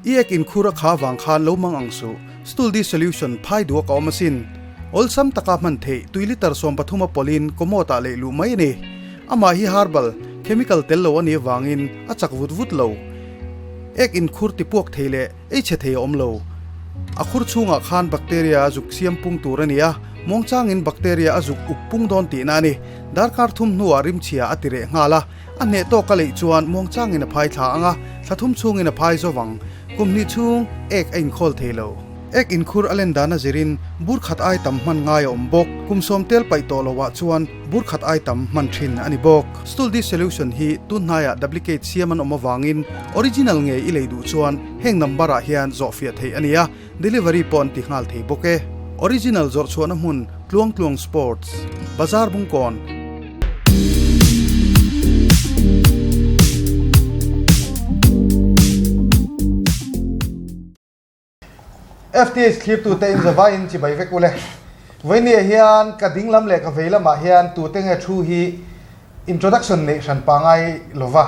I ek inkhur a kha vang khan lo mang ang suh. Stool dissolution phai duak a awm asin. Awlsam taka hman theih tui litre 13 a pawlhin commode ah leih luh mai a ni. Amah hi herbal, chemical tel lo a nih avangin a chak vut vut lo. Ek inkhur tipuak thei leh ei chhe thei a awm lo. A khur chhungah khan bacteria a zuk siam pung tur a ni a, muangchangin bacteria a zuk up pung dawn tihna a ni. Darkar thum hnuah rimchhia a ti reh nghal a. A hneh tawk a leih chuan muangchangin a phai thla ang a, thla thum chhungin a phai zo vang. Kum hnih chhung ek a inkhawl thei lo. Ek inkhur a len dan a zirin bur khat ai tam hman ngai a awm bawk. Kum sawm tel paih tawh loah chuan bur khat ai tam hman thin a ni bawk. Stool dissolution hi tun hnaiah duplicate siam an awm avangin original ngei i lei duh chuan heng number ah hian zawhfiah theih a ni a, delivery pawh an ti nghal thei bawk e. Original zawrh chhuahna hmun Tluangtluang Sports, Bazar Bungkawn. FTH thlirtute in zavaiin chibai vek ule. Vawinia hian ka ding lam leh ka vei lamah hian tute nge thu hi introduction neih hran pangai lova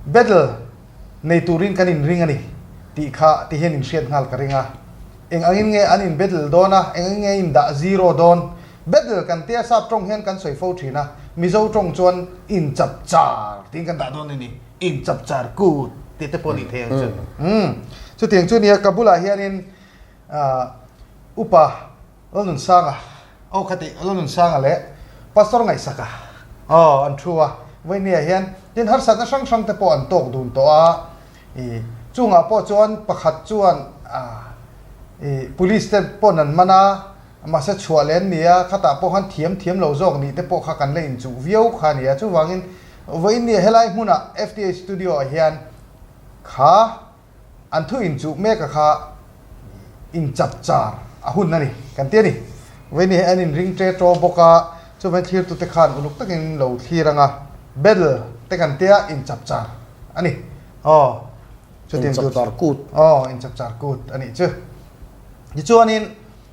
battle nei turin kan inring a ni tih kha ti hian inhriat nghal ka ring a. Eng angin nge an in battle dawn a, eng angin nge in dah zero dawn? Battle kan tia sap tawng hian kan sawi fo thin a, Mizo tawng chuan in chap char tiin kan dah dawn a ni, in chap char kut tih te pawh a nih thei ang chu. Umm chutiang chu nia ka bulah hianin Upa Lalnunsanga aw kha tih Lalnunsanga leh Pastor Ngaihsaka aw an thu a, vawinia hian tin harsatna hrang hrang te pawh an tawk dun tawh a, I chungah pawh chuan pakhat chuan i police te pawn an man a, mahse chhuah leh an ni a, khatah pawh khan thiam thiam lo zawk nih te pawh kha kan la inchuh viau kha a ni a. Chuvangin vawiin ni helai hmunah FTA studio ah hian kha an thu inchuh mek a kha inchap char a hun a ni kan ti a ni. Vawiin ni hi an inring tre taw bawk a, chuvangin thlirtute khan uluk takin lo thlir ang a, battle te kan tia inchap char a ni. Aw, chutiang tur. Inchapchar kut. Aw, inchapchar kut a nih chu. Tichuanin,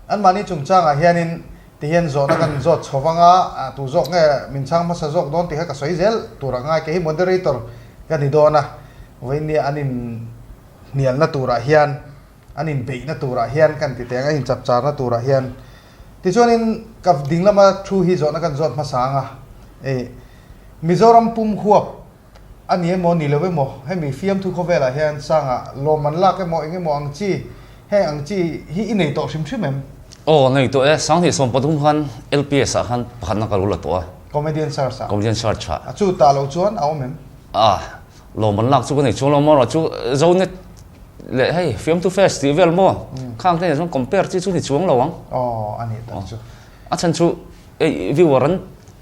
anmahni chungchangah hianin tihian zawhna kan zawt chho vang a, tu zawk nge min chhang hmasa zawk dawn tih kha ka sawi zel tur a ngai. Kei hi moderator ka ni dawn a, vawiin an inhnialna turah hian, an inbeihna turah hian kan ti teh ang, an inchapcharna turah hian. Tichuanin, ka ding lama thu hi zawhna kan zawt hmasa ang a, Mizoram pum huap A ni emaw ni lo emaw, hemi fiamthu khawvelah hian sangah lawm an lak emaw eng emaw ang chi, heng ang chi hi i nei tawh hrim hrim em? Aw, nei tawh e. 2013 khan LPS ah khan pakhatna ka lo la tawh a. Comedian Search ah? Comedian Search ah. A chu tah lo chuan a awm em? A, lawm an lak chu ka nei chuang lo maw, chu Zonet leh hei fiamthu fest tih vel maw, khang te nen chuan compare chi chu ni chuang lo ang. Aw, a nih tak chu. A chhan chu Ei viewer an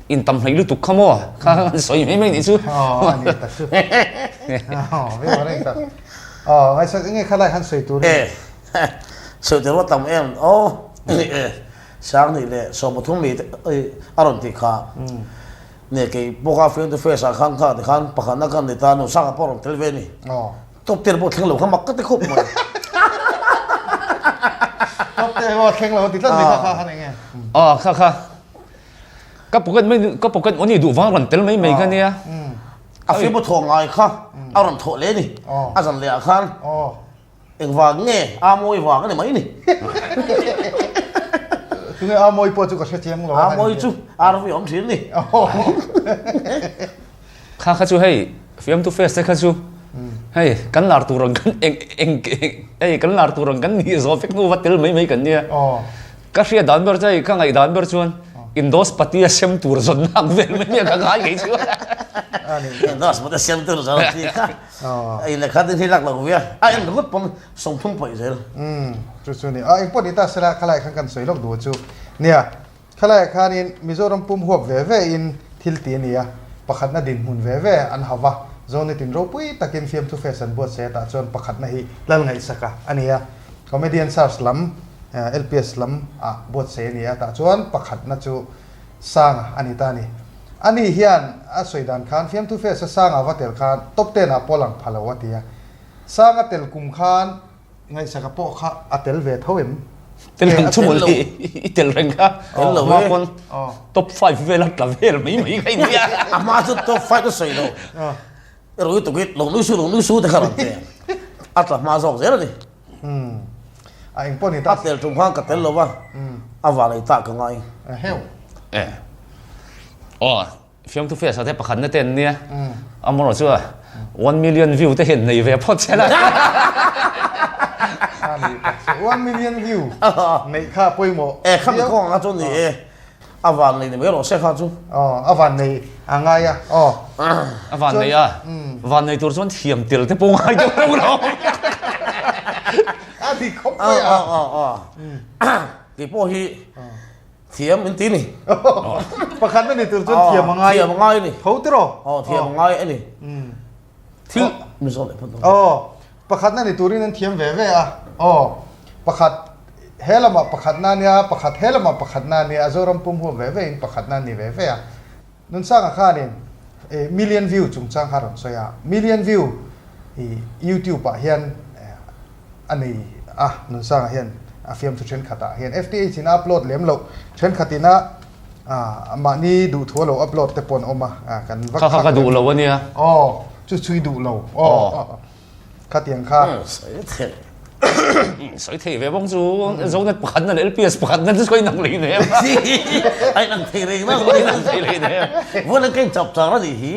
in tam hleih lutuk kha maw? Kha an sawi mai mai nih chu. Aw a ni tak chu. Aw viewer an in tam. Aw ngaihsak enge kha lai han sawi tur in. Sawi tur va tam em aw 20 leh 13 mi te a rawn tih kha. Ne kei pawh kha face to face ah khan kha tikhan pakhatna khan ni ta nu sanga pawh a rawn tel ve a ni. Top ten pawh thleng lo kha mak ka ti khawp mai. Top ten pawh thleng lo ti tlat mai kha kha khan enge. Ah kha kha. Ka pocket mai ka pocket money duh vang rawn tel mai mai kha nia. A fiam a thawh ngai kha a rawn thawh leh ni. A zan leh ah khan engvang nge a mawi vang a ni mai ni. Tunge a mawi pawh chu ka hre chiang lo. A mawi chu RV awm thin ni. Kha kha chu hei fiamtu face te kha chu hei kan lar tur ang kan eng eng hei kan lar tur ang kan nih zawh vek hnu va tel mai mai kan nia. Ka hriat dan ber chu hei ka ngaih dan ber chuan Indos Patia sem tur zawn nak vel mai nia ka ngai ngei chu. Indos Patia sem tur zawn ti kha ei lehkha din hi lak lo via a en ringawt pawn sawmthum pawih zel. Chu chu ni a engpawh ni ta sela khalai khan kan sawi lawk duh chu nia. Khalaiah khanin Mizoram pum huap ve ve in thil ti a ni a, pakhatna dinhmun ve ve an hau va, Zonetin ropui takin fiamthu fest an buatsaih atah chuan pakhatna hi lal ngaihsaka a ni a, Comedian Search lam LPS lam ah buatsaih a ni a, tah chuan pakhatna chu Sanga a ni ta a ni. Ani hian a sawi dan khan fiamthu fest a Sanga va tel khan top ten ah pawh lang pha lo a ti a, Sanga tel kum khan Ngaihsaka pawh kha a tel ve tho em? Tel reng chu mawlh i i tel reng kha. Tel lo e. Hma pawn top 5 vel a tla vel mai mai kha india. A hma chu top 5 a sawi lo. Rui tukit lo nui su lo nui su te kha rawn ti. A tla hma zawk zel a ni. A eng pawh ni ta. A tel tum khan ka tel lo va, a van ei ta ka ngai. Heuh. E. Aw, fiamthu face ah te pakhat na te an nia. Amarawh chu a one million view te hian nei ve phawt che la. A ni tak chu. One million view neih kha pawimawh. E, khami kawng anga chuan ni e. A van nei ni mai rawh se kha chu. Aw, a van nei a ngai a, aw. A van nei a, van nei tur chuan thiam tel te pawh ngai deuh reuh lo. A dik khawp mai a. Aw, aw, aw. Kei pawh hi thiam in ti ni. Pakhat na ni tur chuan thiam a ngai. Thiam a ngai a ni. Tho tiraw? Aw, thiam a ngai a ni. Thil Mizo leh phawt dawn. Aw, pakhatna ni turin an thiam ve ve a. Aw, pakhat he lamah pakhatna a nia, pakhat he lamah pakhatna a nia, a Zoram pum huam ve ve in pakhatna a ni ve ve a. Nunsanga khanin million view chungchang kha a rawn sawi a, million view i YouTube ah hian a nei a, Nunsanga hian a fiamthu thenkhatah hian FTH in a upload lem loh thenkhatin a mahni duhthu a lo upload te pawh an awm a, kan va Kha kha ka duh lo a nia. Aw, chu chu i duh lo. Aw, khatiang kha. Sawi thei. Sawi thei ve bawk chu Zonet pakhat na leh LPS pakhat na chu sawi nang lei nem. Ai nang thei reng na. Ai nang thei reng nem. Vawiin an ka inchap char a nih hi.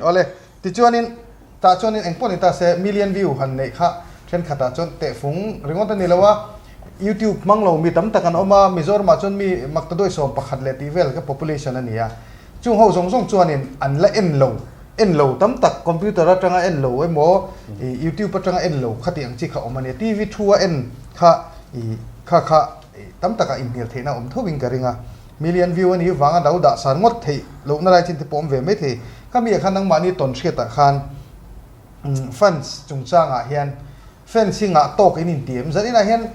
Awle, tichuanin tah chuanin engpawh ni ta se million view han neih kha thenkhatah chuan tehfung ringawt a ni lo a, YouTube hmang lo mi tam tak an awm a, Mizoramah chuan mi maktaduai 11 leh tih vel kha population a ni a, chung ho zawng zawng chuanin an la en lo, en lo tam tak computer atanga en lo emaw ih YouTube atanga en lo kha tih ang chi kha awm a nia, TV thu a en kha ih kha kha tam takah inhnial theihna a awm tho in ka ring a. Million view a nih vanga lo dah san ngawt theih lohna lai chin te pawh awm ve mai thei. Khami ah khan nangmahni tawn hriatah khan fans chungchangah hian fans hi ngah tawk in inti em? Zaninah hian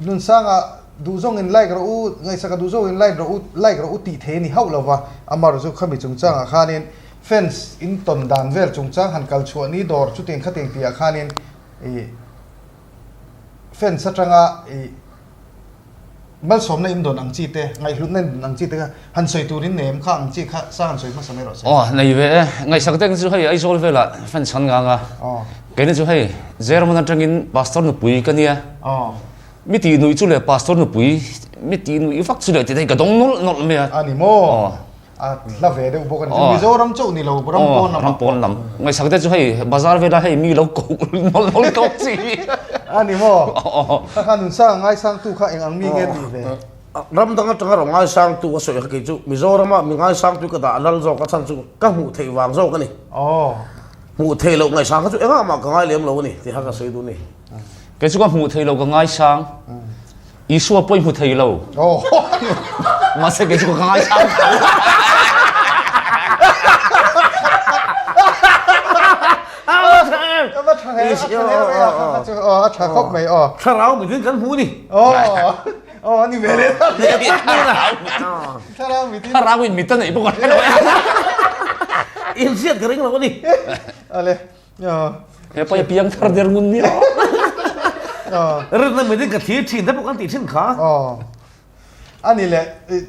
Nunsanga duhzawng in like rawh u, Ngaihsaka duhzawng in like rawh u, like rawh u tih thei a ni hauh lova, amarawh chu khami chungchangah khanin fans in tawn dan vel chungchang han kal chhuah ni dawr chutiang khatiang tihah khanin ih fans atanga ih Malsawmna in dawn ang chi te, ngaihhlutna in dawn ang chi te kha han sawi turin nei em kha ang chi kha sang han sawi hmasa mai rawh se. Aw, nei ve e. Ngaihsak deuh chu hei Aizawl velah fan chhan ngang a. Aw. Keini chu hei German atangin Pastor nupui ka nia. Aw. Mi tih nuih chu leh Pastor nupui mi tih nuih vak chu leh tih te hi ka dawng nawlh nawlh mai a. A ni maw? Aw. A hla ve deuh bawk a ni. Mizoram chauh ni lo, ram pawn lam. Ram pawn lam. Ngaihsak te chu hei bazar vela hei mi lo ko nawlh nawlh tawk chi. A ni maw? Kha kha Nunsanga ngaisangtu kha eng ang mi nge ni ve? Ram dang atanga rawn ngaisangtu a sawi kha kei chu Mizorama mi ngaisangtu ka dah a lal zawk a chhan chu ka hmuh theih vang zawk a ni. Hmuh theih loh ngaihsang kha chu engah mah ka ngai lem lo a ni tih kha ka sawi duh a ni. Kei chu ka hmuh theih loh ka ngaisang. Isua pawh i hmu thei lo. Mahse kei chu ka ngaisang tho. Ka va tha hle, a tha hle mai a, kha chu aw a tha khawp mai aw. Thlarau mitin kan hmu ni. Aw, aw a ni ve le. Thlarau mitin. Thlarau in mit a neih bawk a hre lo e. Inhriat ka ring lo a ni. Ale. He pa piang thar der ngun nia. Rinna mitin ka thlir thin te pawh kan tih thin kha. Ani le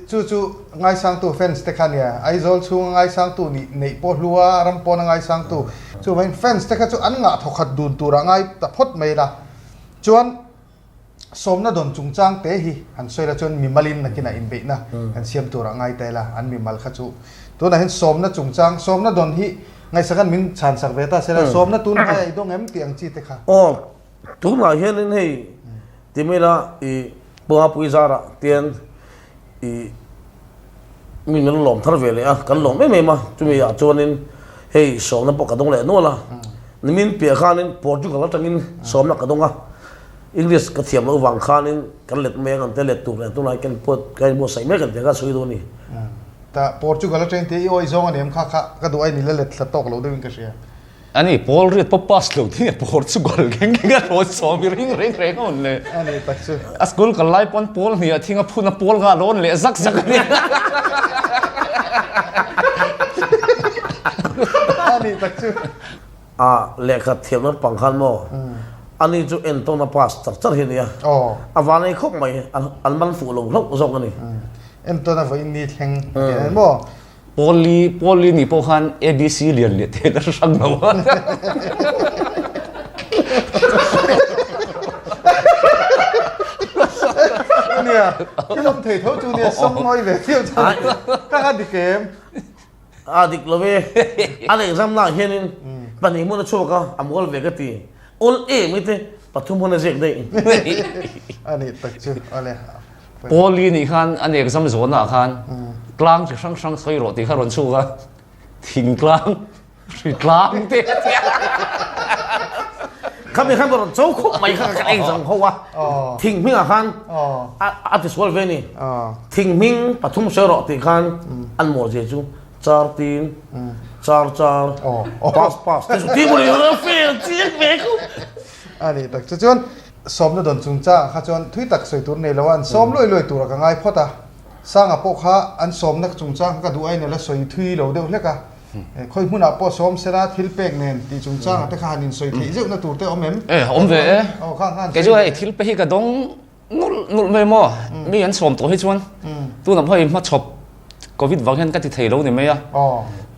chu chu ngaisangtu fans te kha nia Aizawl chhunga ngaisangtu nih neih pawh hlua ram pawna ngaisangtu chuvangin fans te kha chu an ngah thawkhat dun turah ngai ta phawt mai la chuan Sawmna dawn chungchang te hi han sawi la chuan mimalin nakinah inbeihna kan siam turah ngai ta ila, an mimal kha chu tunah hian sawmna chungchang, sawmna dawn hi ngaihsakan min chhansak ve ta sela, sawmna tun hmai a i dawng em tih ang chi te kha. Aw, tunah hianin hei ti mai ila i Pua Zarah tian i mi min lawm thar ve leh a, kan lawm em em a, chumi ah chuanin hei sawmna pawh ka dawng leh nual a, nimin piah khanin Portugal atangin sawmna ka dawng a, English ka thiam loh vang khanin kan let mai ang an tia let tur leh tunlai kan pawt ka inbuatsaih mek an tia kha sawi dawn a ni. Ta Portugal atangin tia i awi zawng a ni em kha kha ka duh ain i la let thla tawk lo deuhin ka hria. Ani Paul riat pawh pass lo thing e Portugal keng keng a rawn sawm i ring reng reng a awm le. Ani tak chu. A school kal lai pawn Paul hnih a thing a phun a Paul nga lawn leh zak zak a ni. Ani tak chu. A lehkha thiam naupang khan maw ani chu entawn a pass char char hi a nia. A van ei khawp mai an man fuh lo hlauh zawk a ni. Entawn a vawiin ni thleng a ti a ni maw? Pawlli Pawlli nih pawh khan ABC lian leh te la hrang lo a. Thil awm thei tho chu nia sawm ngawi ve thiau chuan ka nga dik em? A dik lo e. An exam naah hianin pahnih hmun a chhuak a, a mual ve ka ti. Awl em i te pathum hmun a ziak daih. A nih tak chu awle. Paul-i nih khan an exam zawhnaah khan tlang chi hrang hrang sawi rawh tih kha a rawn chhuk a, thingtlang Hritlang te a tia. Khami khan rawn cho khawp mai kha ka exam ho a. Thing hmingah khan a ti sual ve ni. Thing hming pathum sawi rawh tih khan an maw zia chu char tin char char pass pass te chu ti maw ni fail chiang ve khawp. A ni tak chu chuan sawmna dawn chungchangah kha chuan thui tak sawi tur nei lo a an sawm luai luai tura ka ngai phawt a. Sanga pawh kha an sawmna chungchang kha ka duh ain a la sawi thui lo deuh hlek a. Khawi hmunah pawh sawm sela thil pek nen tih chungchangah te kha han insawi theih zeuhna tur te awm em? E, awm ve e. Kei chu hei thil pe hi ka dawng nulh nulh mai maw? Mi an sawm tawh hi chuan tunah pawh hei hmachhawp Covid vang hian ka ti thei lo ni mai a.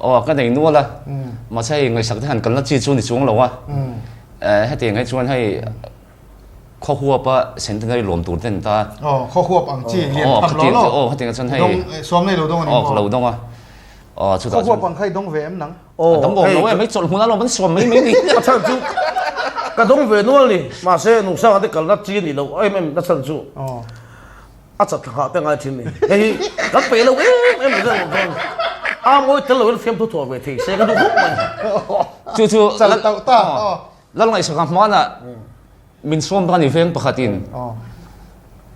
Aw, ka nei nual a. Mahse hei ngaihsak te han kalna chi chu ni chuang lo a. Hetiang hi chuan hei Khaw huapa centenary lawm tur ten ta. Aw, khaw huap ang chi lian tham lo lo. Aw, hetiang chuan hei. Dawng, sawm nei lo dawng a ni maw? Aw, lo dawng a. Aw, chutah chuan. Khaw huap ang kha i dawng ve em nang? Aw, dawng awm lo e, mai chawlh hmun a lawm an sawm mai mai ni. A chhan chu ka dawng ve nual ni, mahse nungsanga te kalna chi a nih loh em em na chhan chu. Aw. A chat thla te ngai thin ni. Hei hi kan peih lo em em ni deuh chuan a mawi tel lo in fiamthu thuah ve thei se ka duh khawp mai. Chu chu. Chal tauh ta. Aw. Lalngaihsaka hmanah min sawm ta ni veng pakhatin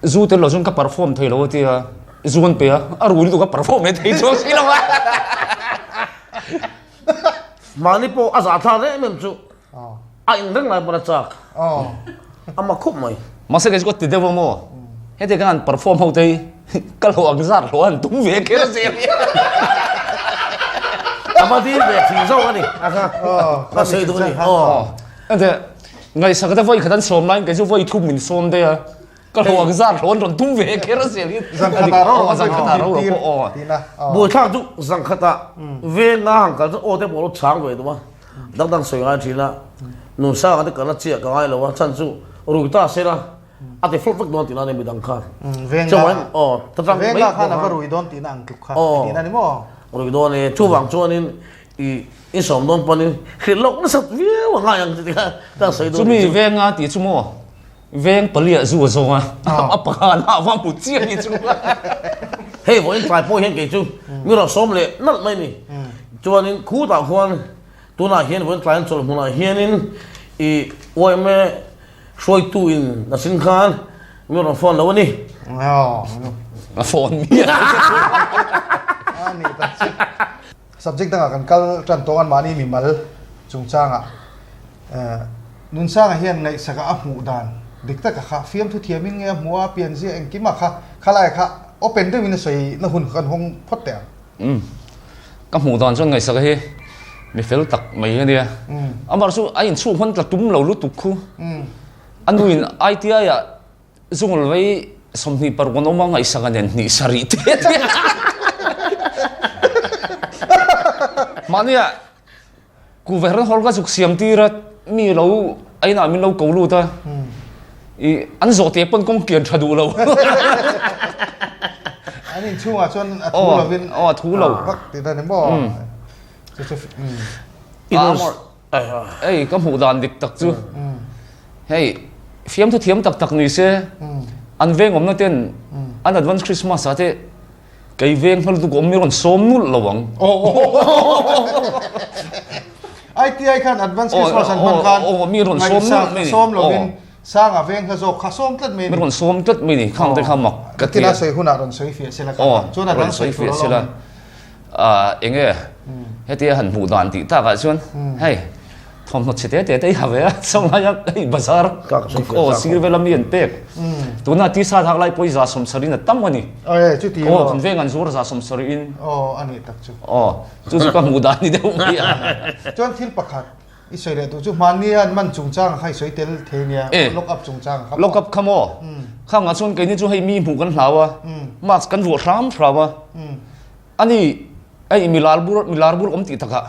zu tel lo chuan ka perform thei lo a ti a, zu an pe a, a rui lutuk a perform leh thei chuang si lo a. Mahni pawh a zahthlak em em chu a in reng lai pawn a chak a mak khawp mai. Mahse kei chu ka ti deuh a maw, heti khan an perform ho te hi ka hlawh ang zat hlawh an tum ve kher zel hi. A va dil ve thin zawk a ni a kha ka sawi duh a ni aw. Ente ngaihsak te vawi khat an sawm laiin kei chu vawi thum min sawm daih a, ka hlawh ang zat hlawh an rawn tum ve kher zel hi. Zangkhatah ro ro zangkhatah ro ro pawh aw. Buaithlak chu zangkhatah venga han kal chu aw te pawh lo chang ve duh a, dang dang sawi ngai thin a, nunsanga te kalna chiah ka ngai lo a, chhan chu rui ta sela A ti fawk vek dawn tihna a ni midang khan. Venga Venga khan a va rui dawn tihna ang tluk kha tihna a ni maw? Rui dawn e, chuvang chuanin i i sawm dawn pawnin hrilh loh nasat viau a ngai ang tih kha ka sawi dawn. Chumi Venga tih chu maw Veng paliah zu a zawng a, a pakhan ah va hmu chiah ni chu. Hei vawiin tlai pawh hian kei chu mi rawn sawm leh nalh mai ni. Chuanin khutah khuan tunah hian vawiin tlaiin chawlh hmunah hianin i yma Hruaitu in a sin khan mi rawn phone lo a ni. A phone mi a A ni tak chu. Subject dangah kan kal tan tawng an mahni mimal chungchangah Nunsanga hian ngaihsaka a hmuh dan dik taka kha fiamthu thiamin nge a hmuh a pianzia engkim a kha khalai kha open deuhin a sawi na hun kan hawng phawt teh ang. Umm. Ka hmuh dan chuan ngaihsak hi mi fel tak mai hi a nia. Amah chu a inchhung hman tla tum lo lutuk khu. A nuin ITI ah zungal vei 26 an awm a ngaihsak a nen hnih sarih te a tia. Mahnia Kuhva ran hawr ka zuk siam tir a, mi lo a inah min lo ko lut a, i an zawh teh pawn kawng kian tha duh lo. An inchhungah chuan a thu lovin aw a thu lo vak tih dan ni maw? Chu chu Ei ka hmuh dan dik tak chu hei fiamthu thiam tak tak ni se an veng awmna ten an advance Christmas ah te Kei veng hma lutuk awm i rawn sawm nulh lo ang. ITI khan advance Christmas an hman khan mi rawn sawm nulh mai ni. Sawm lovin Sanga veng hla zawk kha sawm tlat mai ni. Mi rawn sawm tlat mai ni. Khang te kha mak ka ti. Kila sawi hunah rawn sawi fiah sela kha. Chuan a dang sawi fiah sela. Enge hetia han hmuh dan tih takah chuan hei thawmhnaw chhe te te te i ha ve a chawlai a hei bazar aw sir vela mi an pek tuna tisa thak lai pawh i 170 in a tam a ni aw kan veng an zuar 170 in aw a nih tak chu aw chu chu ka hmuh dan ni deuh mai a chuan thil pakhat i sawi leh duh chu hmanni hian man chungchang kha i sawi tel thei nia lock up chungchang kha lock up kha maw khangah chuan keini chu hei mi hmuh kan hlau a mask kan vuah hram hram a ani. Hei mi lar bur mi lar bur awm tih takah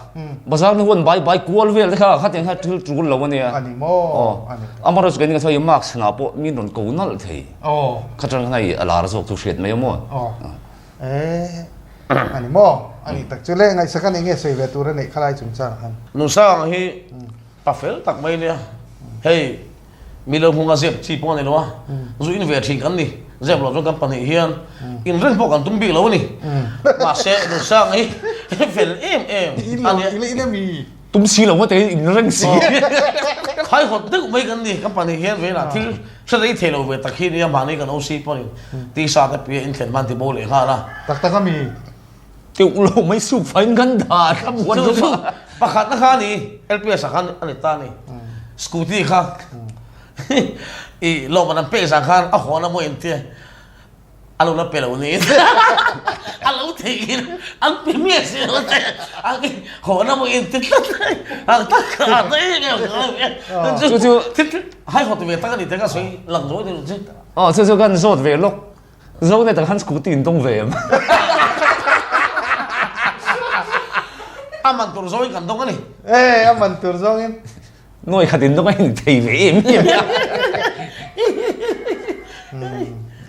bazar na huan bai bai kual vel te kha khatiang kha thil tul lo ania. Ani maw? Ani. Amaherawh chu keini kan sawi marks hna pawh min rawn ko nalh thei. Aw. Kha tang khan hei a lar zawk chu hriat mai a maw? Aw. Eh ani maw? Ani tak chu le ngaihsak a nih nge sawi ve tur a neih khalai chungchang khan. Nusang hi pa fel tak mai ania. Hei Mi lo hmunga zep chi pawh a ni lo a, zu in ve thin kan ni. Zep loh chuan kan pahnih hian inreng pawh kan tum bik lo a ni. Mahse, Nusang hi fel em em a nia. Tum si lo ngawt in inreng si. Khai hawt deuh mai kan ni. Kan pahnih hian veilah thil hre rei thei lo ve tak hi nia mahni kan OC pawhin tisa te pia inthlen hman ti bo leh nghal a. Tak tak a mi? Teuh lo mai suk fain kan dah a thla buan chu chu pakhat na kha ni LPS ah khan a ni ta ni scooty kha i lawm an pek zan khan a hawn a maw in tia a lo la pe lo ni a lo thei in an pe miah si lo te a hawn a maw in ti tlat ang tak kha a ta em em chu chu hai hawt ve tak a ni te ka sawi lang zo ni chu aw chu chu kan zawt ve lawk Zo net ah khan scooty in dawng ve em? A man tur zawngin kan dawng a ni. E, a man tur zawngin. Nuai khat in dawng a in thei ve em em a.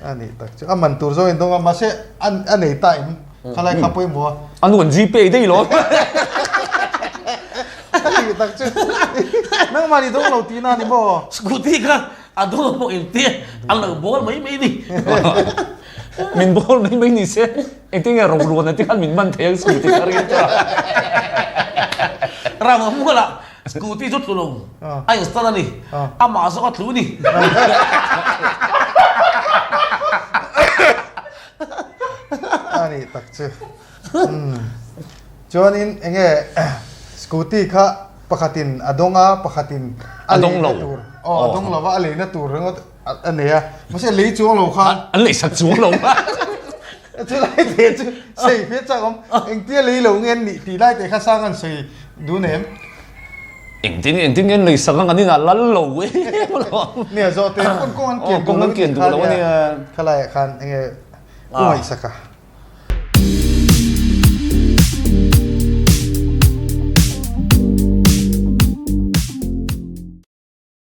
A nih tak chu. A man tur zawngin dawng a, mahse a nei ta em? Khalai kha pawimawh a. A nu an gpay daih lo. A nih tak chu. Nangmah ni dawng lo tihna a ni maw? Scooty kha A dawng pawh in te an lo bawl mai mai ni. Min bawl mai mai ni se engtin nge Roruana te khan min man thei ang scooty kha ring ta. Rama mualah scooty chu tlu lo a install a ni. Amah zawk a tlu ni. A nih tak chu. Chuanin enge scooty kha pakhatin a dawng a, pakhatin a leina tur aw a dawng lo va, a leina tur ringawt a nei a, mahse lei chuang lo khan an lei sak chuang lo chu lai te chu sawi fe chak awm engtia lei lo nge an nih tih lai te kha sang an sawi dun em? Engtin engtin nge an lei sak ang an inah lal lo em Nia zawh te pawn kawng an kian duh lo a nia khalaiah khan enge u ngaihsak a.